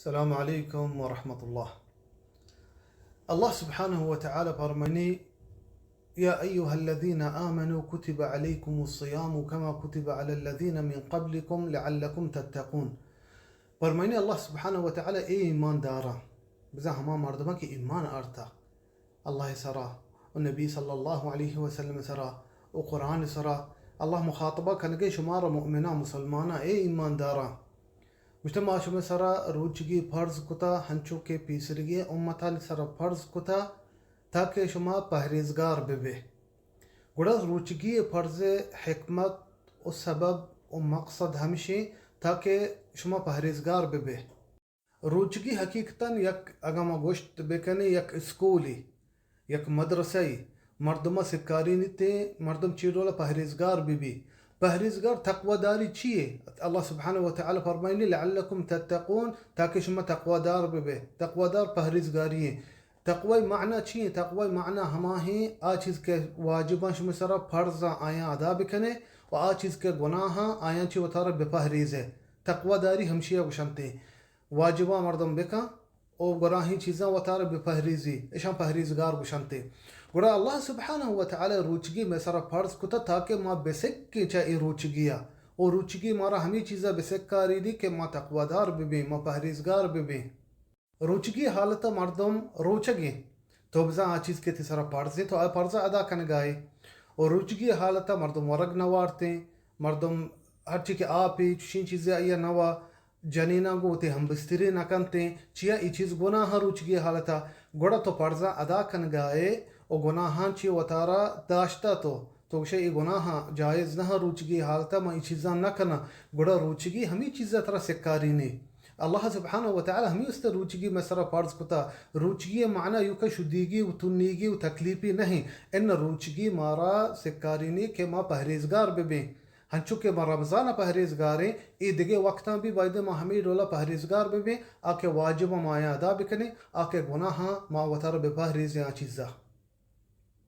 السلام علیکم ورحمۃ اللہ۔ اللہ سبحانہ و تعالی فرمانی، یا ایها الذین آمنوا کتب علیکم الصیام کما کتب علی الذین من قبلکم لعلکم تتقون۔ فرمانی اللہ سبحانہ و تعالی، اے ایمان داراں، بزاں ہما مردماں کہ ایمان آرتا اللہ سرا و نبی صلی اللہ علیہ وسلم سرا و قرآن سرا، اللہ مخاطبہ کنگے شمارا مؤمناں، مسلماناں، اے ایمان داراں۔ گوشتہ، ما شمئے سرا روچگی فرض کتا، ہنچو کہ پیسرگی امتانی سرا فرض کتا، تاکہ شما پہریزگار ببے۔ گڑا روچگی فرض حکمت و سبب و مقصد ہمشی تاکہ شما پہریزگار ببے۔ روچگی حقیقتاً یک، اگاں ما گوشت بکنیں، یک اسکولی، یک مدرسہ ای، مردم سکارینیتے، مردم چی ڈول پہریزگار بی بی۔ پہریزگار تقوی داری چیے؟ اللہ سبحانہ و تعالی فرمائنی، لعلکم تتقون، تاکہ شما تقوی دار ببے۔ تقوی دار پہریزگاری ہیں۔ تقوی معنی چی ہیں؟ تقوی معنی ہما ہیں، آ چیز کہ واجباں شما سرا فرضاں آیاں ادا بکنے و آ چیز کہ گناہاں آیاں چی وتارا بپہریزے۔ تقوی داری ہمشی گوشنتے۔ واجباں مردم بکن و گناہیں چیزاں وتارا بپہریزی، اشاں پہریزگار گوشنتے۔ گڑا اللہ سبحانہ و تعالی روچگی مئے سرا فرض کتا تاکہ ما بسکیں چہ اے روچگیا۔ و روچگی مارا ہمیں چیزا بسکاری دی کہ ما تقوادار ببیں، ما پہریزگار ببیں۔ روچگی حالتا مردم روچگیں، تو بزاں آ چیز کہ تی سرا فرضیں تو آ فرضا ادا کنگائے۔ و روچگی حالتا مردم ورگ نوارتیں، مردم ہرچی کہ آپی چشیں چیزے آئیا نوا، جنیناں گوں وتی ہمبستری نہ کنتیں، چیا اے چیز گناہ روچگی حالتا۔ گڑا تو فرضاں ادا کنگائے و گناہاں چی وتارا داشتا تو، تو گشے اے گناہاں جائز نہ روچگی حالتا، من اے چیزاں نہ کناں۔ گڑا روچگی ہمیں چیزا ترا سکارینی۔ اللہ سبحانہ و تعالی ہمیں است روچگی مئے سرا فرض کتا۔ روچگی معنی یوکا شدیگی و تنیگی و تکلیفی نہیں۔ ان روچگی مارا سکارینی کہ ما پہریزگار ببیں۔ ہنچو کہ ما رمضان ء پہریزگاریں، اے دگہ وقتاں بھی بایدیں ما ہمے ڈولا پہریزگار بہ بیں، آ کہ واجب ما آیاں ادا بکنیں، آ کہ گناہاں ما وتارا بہ پہریزیں آ چیزا۔